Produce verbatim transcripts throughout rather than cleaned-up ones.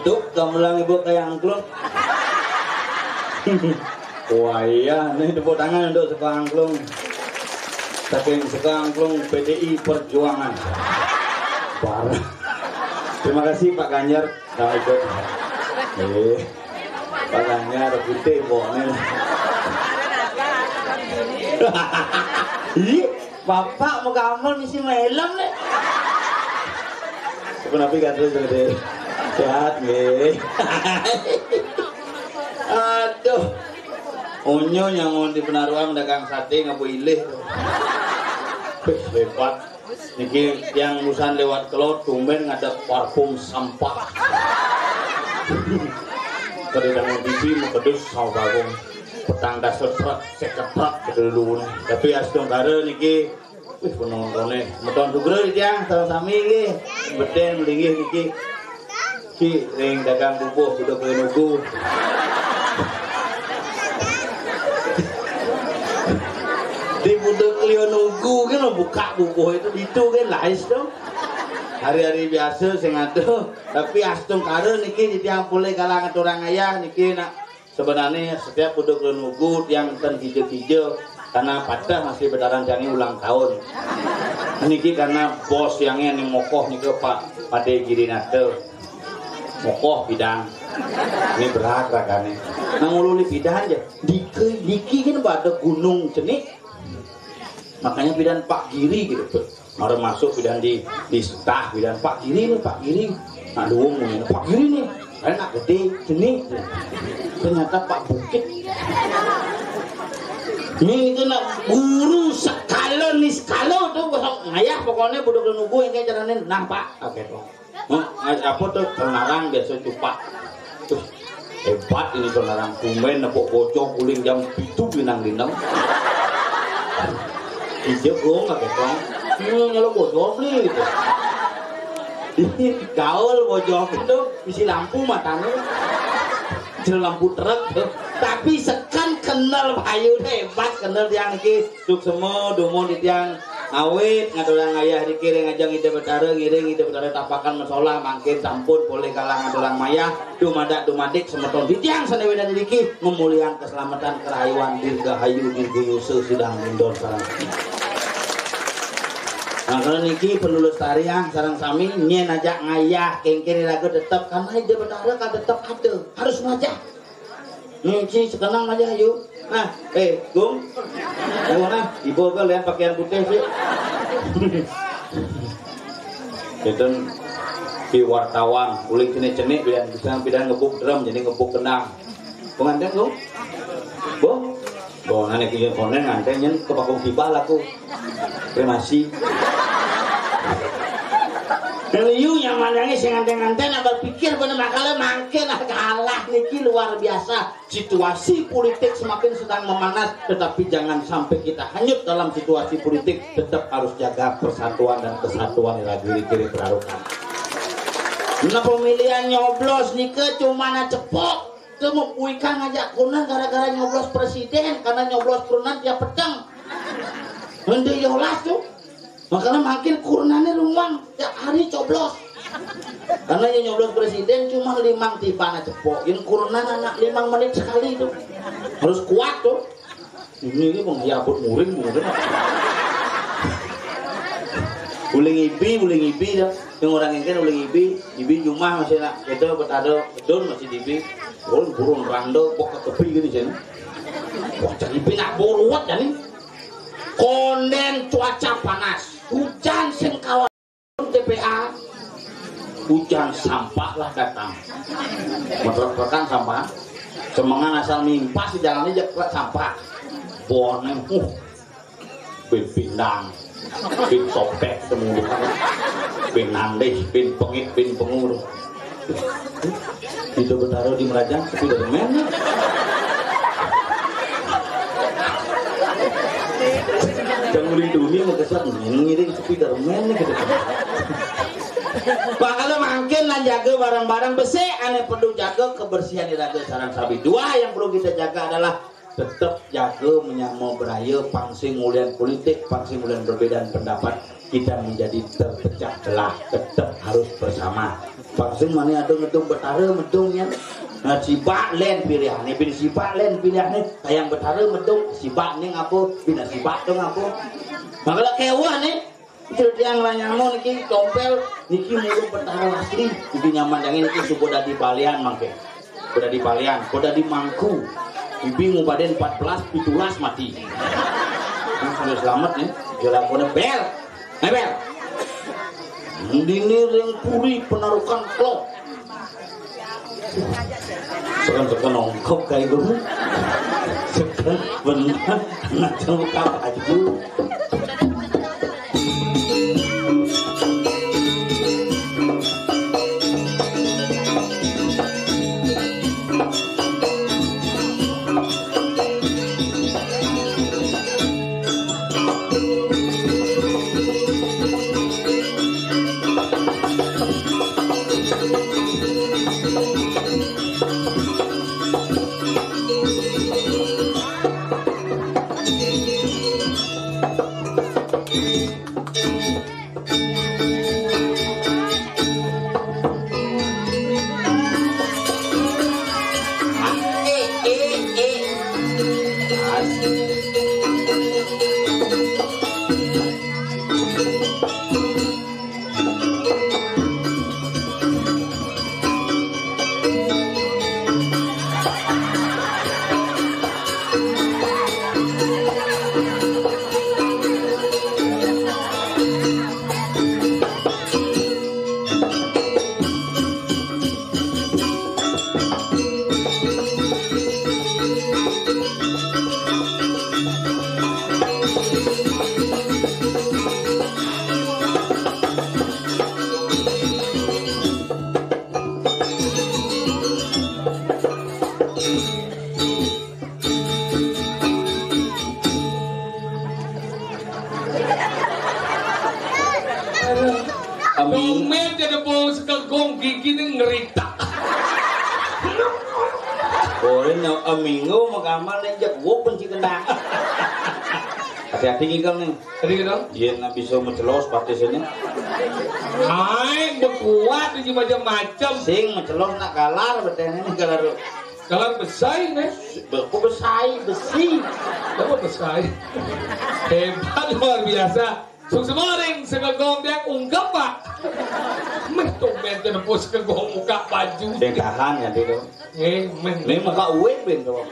Tuh, gamelan ibu kayak angklung. Wah iya, nih tepuk tangan untuk Sekolah Angklung. Saking Sekolah Angklung P D I Perjuangan. Parah. Terima kasih Pak Ganjar, dah ikut. Eh, Pak Ganjar putih pokoknya. Ih, Bapak mau gamel misi melem nih. Kenapa kan terus gede? Sehat nggih. Aduh. Onyo nyamun di Penaruang dagang sate ngabo ilih tuh. Wih, hebat. Niki yang usan lewat kelot tumben ngadep parfum sampah. Kada dangun T V mau pedus sama bagong. Petang dasar truk, seket truk kedulun. Tapi astungkara niki, wih, penontonnya meton sugra iki ya, salah sami iki. Beten melinggih niki. Ki ring dagang bubuh kudu kelinugu. Di budak Lionugu kan lo buka bubuh itu, itu kan lais tuh. Hari-hari biasa sing ada, tapi astungkara niki di tiang pulih kalangan orang ayah niki nak. Sebenarnya setiap budak Lionugu tiang ten hija-hija karena patah masih bedaran tiangnya ulang tahun. Niki karena bos tiangnya nih mokoh nih ke Pak Pade Girinata. Mokoh pidan. Ini berat ragane. Nah ngululi pidan ya. Dike niki kan pada gunung cenik. Makanya pidan Pak Giri gitu. Mara masuk pidan di di setah pidan Pak Giri nih Pak Giri. Nah luwung nih Pak Giri nih. Enak gede cenik. Ternyata Pak Bukit. Nih itu nak guru sekala nih sekala tuh besok ngayah pokoknya budak nunggu yang kayak carane nah Pak. Oke tuh. Hah? Apa tuh? Cenarang biasa cupak. Tuh, hebat ini cenarang. Tumben nepuk bocor guling jam pitu pinang dinem. Ije gong apa kong? Hmm, kalau bocor beli gitu. Ini gaul bocor itu isi lampu matanya. Isi lampu truk tuh. Tapi sekan kenal bayu hebat kenal yang ki. Suksema dumun titiang awit ngaturang ayah dikiring ajeng Ida Betara ngiring Ida Betara tapakan mesolah mangkin sampun polih kalah ngaturang mayah dumadak dumadik semeton titiang sané wédang ngriki ngemuliang keselamatan kerahayuan dirgahayu dirgayusa sidang indon sareng. Nah, kalau niki perlu lestariang sareng sami nyén ajak ngayah kéngkén iraga tetep karena Ida Betara kan tetep ada harus ngajak. Nyuci sekenang aja yuk. Nah, eh, Gung. Ayo nah, ibu ke lihat pakaian putih sih. Itu di wartawan, uling cenik-cenik bilang bisa bilang ngebuk drum jadi ngebuk kendang. Pengantin Gung? Bu? Bu, nanti kieu konen nganten nyen ke pakung tibah laku. Kremasi. Liu nyamanannya sing nganten-nganten berpikir bener makanya mangkin kalah niki luar biasa. Situasi politik semakin sedang memanas, tetapi jangan sampai kita hanyut dalam situasi politik. Tetap harus jaga persatuan dan kesatuan yang lagi kiri perarukan. Nah pemilihan nyoblos nika cuma na cepok. Itu mau puikan ngajak kunan gara-gara nyoblos presiden karena nyoblos kunan tiap petang. Nanti yolas tuh. Makanya makin kurunannya rumang tiap hari coblos. Karena yang nyoblos presiden cuma limang tiba aja poin kurunan anak limang menit sekali itu harus kuat tuh. Ini ini penghayabut muring muring. Uling ibi, uling ibi dah. Yang orang ingin uling ibi, ibi cuma masih nak kita betado don masih dibi. Burung burung rando kok ketepi gitu sini. Wah, jadi ibi nak boruat jadi. Konden cuaca panas, hujan sing kawan T P A, hujan sampah lah datang. Metrek-trekan sampah, semengan asal mimpas di jalannya jepret sampah. Boneng, uh, bin pindang, bin topek semua, bin nandih, bin pengit, bin pengur. Itu bertaruh di Merajang Spiderman nih. Jangan di dunia mau kesan ngiring Spiderman nih gitu. Bakal makin lah jaga barang-barang besi, aneh perlu jaga kebersihan di raga sarang sabi. Dua yang perlu kita jaga adalah tetap jaga menyama beraya pangsi ngulian politik, pangsi ngulian perbedaan pendapat kita menjadi terpecah belah, tetap harus bersama. Pangsin mani ada ngedung Betara medung nya. Nah, sibak lén pilihané, bin sibak lén pilihané, hayang Betara medung, sibak ning apa, bin sibak dong apa. Maka lah kéweh né, Cil tiang lah nyamun niki tompel, niki mulu Betara asli. Niki nyaman dangin niki suku dadi balian mangké. Kuda di balian, kuda di mangku. Bibi ngubaden empat belas, pitulas mati. Nah, sampai selamat nih, jalaponnya bel. Nah, bel. Dini ring puri penarukan klok. Sekan-sekan nongkok kayak gue. Sekan bener. Nak buka baju. Amin. Tumben jadi bau sekegong gigi nih ngeritak. Boleh nyau amingu makamal nih jak gua benci kendang. Hati-hati ngikal nih. Tadi gitu. Iya, nak bisa mencelos patisnya. Hai, bekuat di macam-macam. Sing mencelos nak galar betulnya nih galar. Galar besai nih. Aku besai besi. Apa besai? Hebat luar biasa. Sukses ring sekegong dia ungkep, Pak. Meh tumben tenepo sekegong muka baju. Dia tahan ya dia tuh. Eh, meh. Ini muka uwit ben tuh.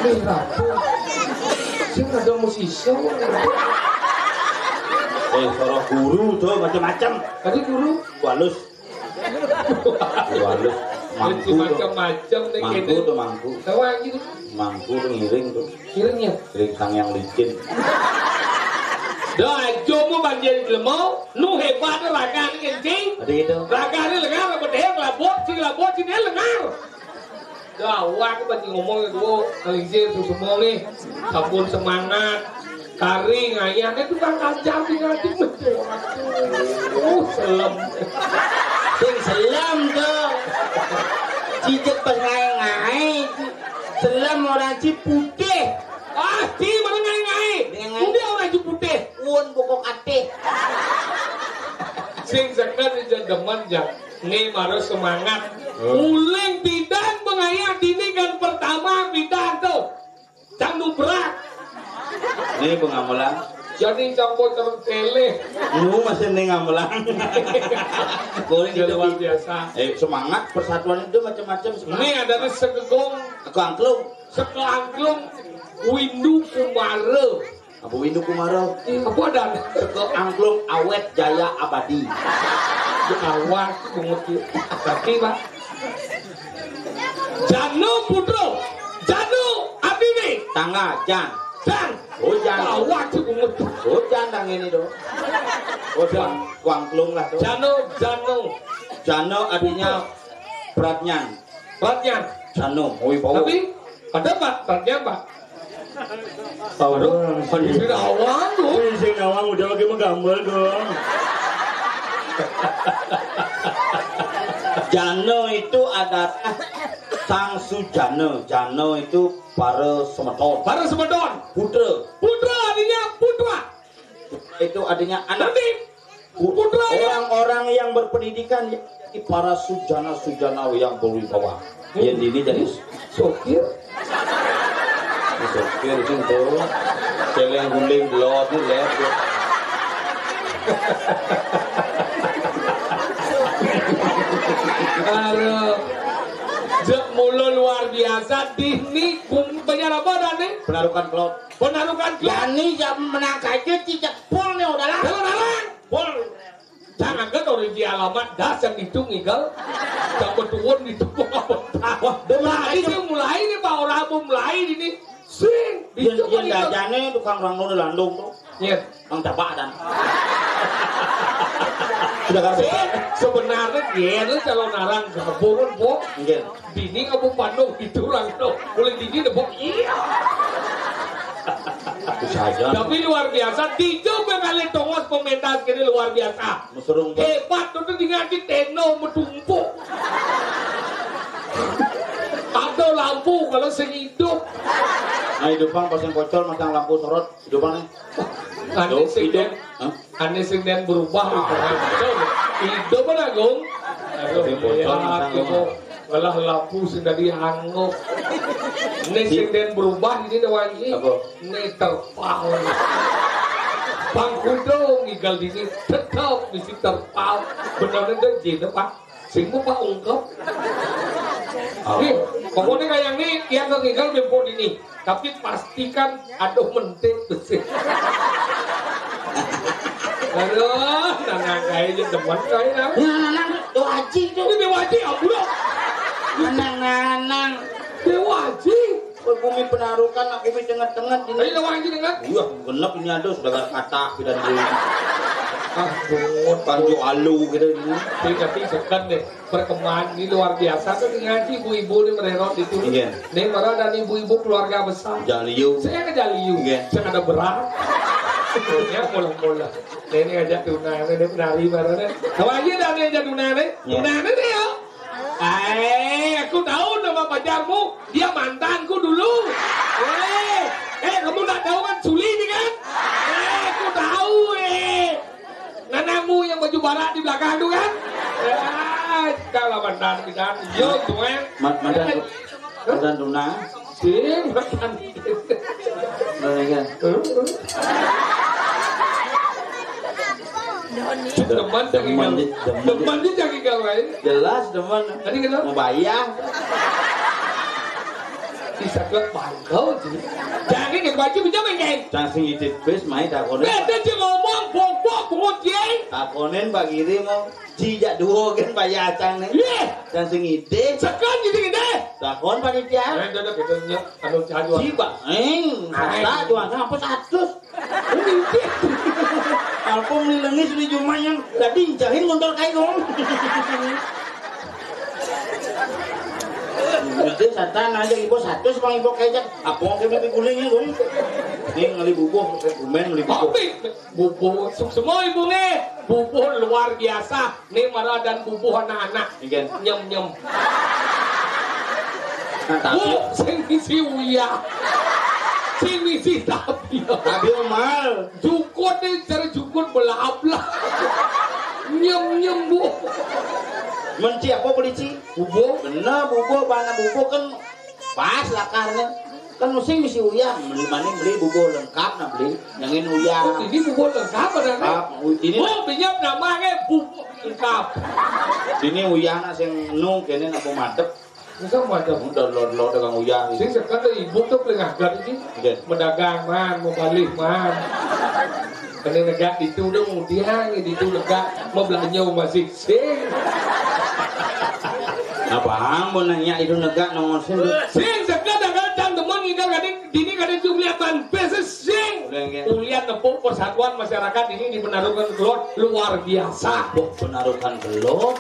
Meh rapuh. Sing ada musisi. Eh, suara guru tuh macam-macam. Tadi guru. Walus. Walus. Mangku tuh. Macam-macam nih. Mangku gitu. Tuh mangku. Tahu aja tuh. Mangku tuh ngiring tuh. Ngiring ya? Ngiring sang yang licin. Dah, jomo banjir jelema, nu hebat ragane kencing. Ada gitu. Ragane lengar, bedeh, labut, sing labut, sing lengar. Dah, awak aku banjir ngomong itu, kali sih, tuh semua nih. Sabun semangat. Kari ngayah, itu kan ajar di ngaji. Aduh, selem. Sing selem tuh. Cicak pas ngae-ngae. Selem orang ci putih. Ah, ci mana ngae-ngae? Dengan ngae. Udah orang ci putih. Uun bokok atih. Sing seken aja demen, jak. Nih, baru semangat. Hmm. Uling bidan pengayah dini kan pertama bidan tuh. Cang nubrak. Nih, pengamelan. Jadi campur terus tele. Lu masih nih ngamelan. Boleh. Ya, gitu, luar Bi. Biasa. Eh, semangat persatuan itu macam-macam semangat. Ini ada nih segegong. Aku angklung. Sekeangklung Windu Kumara. Apa Windu Kumara? Apa ada? Sekeangklung awet jaya abadi. Awak bungut. Tapi, Pak. Jano Putra. Jano Adini. Tangga, Jan. Jan. Oh, Jan. Awak bungut. Oh, Jan dang ini dong. Oh, Jan. Kuangklung lah tuh. Jano, Jano. Jano artinya Pratnyan. Pratnyan. Jano, Wibowo. Tapi ada, Pak, Pratnyan, Pak. Tahu. Aduh, aduh, awang tuh. Sing nawang udah lagi menggambar dong. Jano itu adalah sang sujana. Jano itu para semeton. Para semeton. Putra. Putra artinya putra. Itu artinya anak. Berarti putra ya. Orang-orang yang berpendidikan, para sujana-sujana yang berwibawa. Yang ini jadi sopir. Sopir itu tuh. Celeng guling belot nih, lihat tuh. Aduh. Jek mulu luar biasa, dini kum-, banyak apa, Dani? Penarukan kelot. Penarukan kelot. Dani jam menang aja, cicak pul nih, udah lah. Kalau narang. Pol, jangan kan orang di alamat das yang itu ngigal. Yang betuan di tukang apa? Wah, dia mulai. Tadi sih mulai nih, Pak, orang mau mulai ini. Sing, yang, yang dajane tukang orang nol landung tuh. Iya. Mang Dapak dan. Sudah kan? Sing, sebenarnya dia lu calon orang gabungan, Pok. Iya. Dini kamu pandung itu orang tuh. Mulai dini deh, Pok. Iya. Itu saja. Tapi luar biasa, tiga kali tongos pementas kini luar biasa. Musurung. Hebat, tuh tinggal di teno metumpuk. Ada lampu kalau sing hidup. Nah, hidupan pas yang kocor, masang lampu sorot, hidupan nih. Ane sing den, hah? Ane sing den berubah gitu. Hidup mana, Gung? Aduh, tapi bocor ya, masang gitu. Lampu. Malah lampu sing tadi hanggok. Ini sing den berubah ini, Dewan Ji. Apa? Ini terpal. Bang Kudo ngigal dini tetap mesti terpal. Benar itu, Pak. Sing mau Pak ungkep. Oh. Nih, pokoknya kayak ini, yang ngigal bempok ini. Tapi pastikan aduh mentik besi. Aduh, nanang kayaknya demen kayaknya. Nah, nanang, Dewa Haji tuh. Ini Dewa Haji, ampun. Nanang, nanang. Dewa Haji. Kok bumi penarukan, aku bumi tengah-tengah ini. Ayo, Dewa Haji dengan. Iya, genep ini ada sudah gak kata kita dulu. Aduh, panju alu gitu ini. Tapi sekan deh. Perkembangan ini luar biasa tuh, ngaji ibu-ibu nih mererot itu. Iya. Nih, para dan ibu-ibu keluarga besar. Jaliu. Saya ke Jaliu. Iya. Saya ada berat. Ya, bola-bola. Nih, ini aja tunai, nih, penari baru nih. Tahu aja dah nih, aja tunai nih. Iya. Tunai nih, ya. Eh, aku tahu nama pacarmu. Dia mantanku dulu. Eh, eh, kamu nggak tahu kan Suli ini kan? Eh, aku tahu, eh. Nanamu yang baju barak di belakang tu kan? Ya, kita lah mantan kita. Yo, tuan. Ma-, mantan, mantan Duna. Sing, mantan. Mana kan? Demen, demen, demen, demen. Demen dia jadi gawe. Jelas demen. Tadi kenapa? Mau bayar. Bisa ke bangkau tu. Jangan yang baju macam ni. Cang sing idit bis, mai takon. Beda je ngomong, bobok, bungut, ye. Takonin Pak Giri mau. Jijak dua kan bayar cang ni. Ye. Cang sing idit. Sekan gitu, gitu. Takon panitia. Eh, dah, dah, kita nya, anu, cah jual. Jiba. Eh, sasa jual apa seratus? Apa meli lengis di jumah yang tadi jahin motor kayu. Itu satan aja ibu satu sama ibu kayak apa yang kami gulingnya, Gung? Ini ngeli bubuh, gumen ngeli bubuh. Tapi bubuh, su-, semua ibu nih, bubuh luar biasa. Nih marah dan bubuh anak-anak. Iya. Nyem-nyem. Nah, tapi bu, sing misi uyah. Sing misi tapi. Tapi mal. Jukut nih, cara jukut belah-belah. Nyem-nyem, Bu. Menci apa beli, Ci? Bubuh. Bener, bubuh, bana bubuh kan pas lakarnya. Kan mesti misi uyah, beli mana beli bubuh lengkap nah beli. Yang ini uyah. Oh, ini bubuh lengkap ada nih? Lengkap. U-, ini oh, pinjam namanya bubuh lengkap. Ini uyah nak sing nu kene nak pemadep. Bisa macam. Udah lo, lo dagang uyah. Sing sekat tu ibu tu pelengah gat ni. Iya. Mendagang man, membalik man. Kena negak itu dong, dia ni itu negak, mau belanja masih sing. Abang mau nanya itu negak nomor sing. Sing sekat dagang cang demen ngigal kadin, dini kadin tu kelihatan. Besi sing. Udah, iya. Ulian nepuk persatuan masyarakat ini di Penarukan Kelot luar biasa. Penarukan Kelot.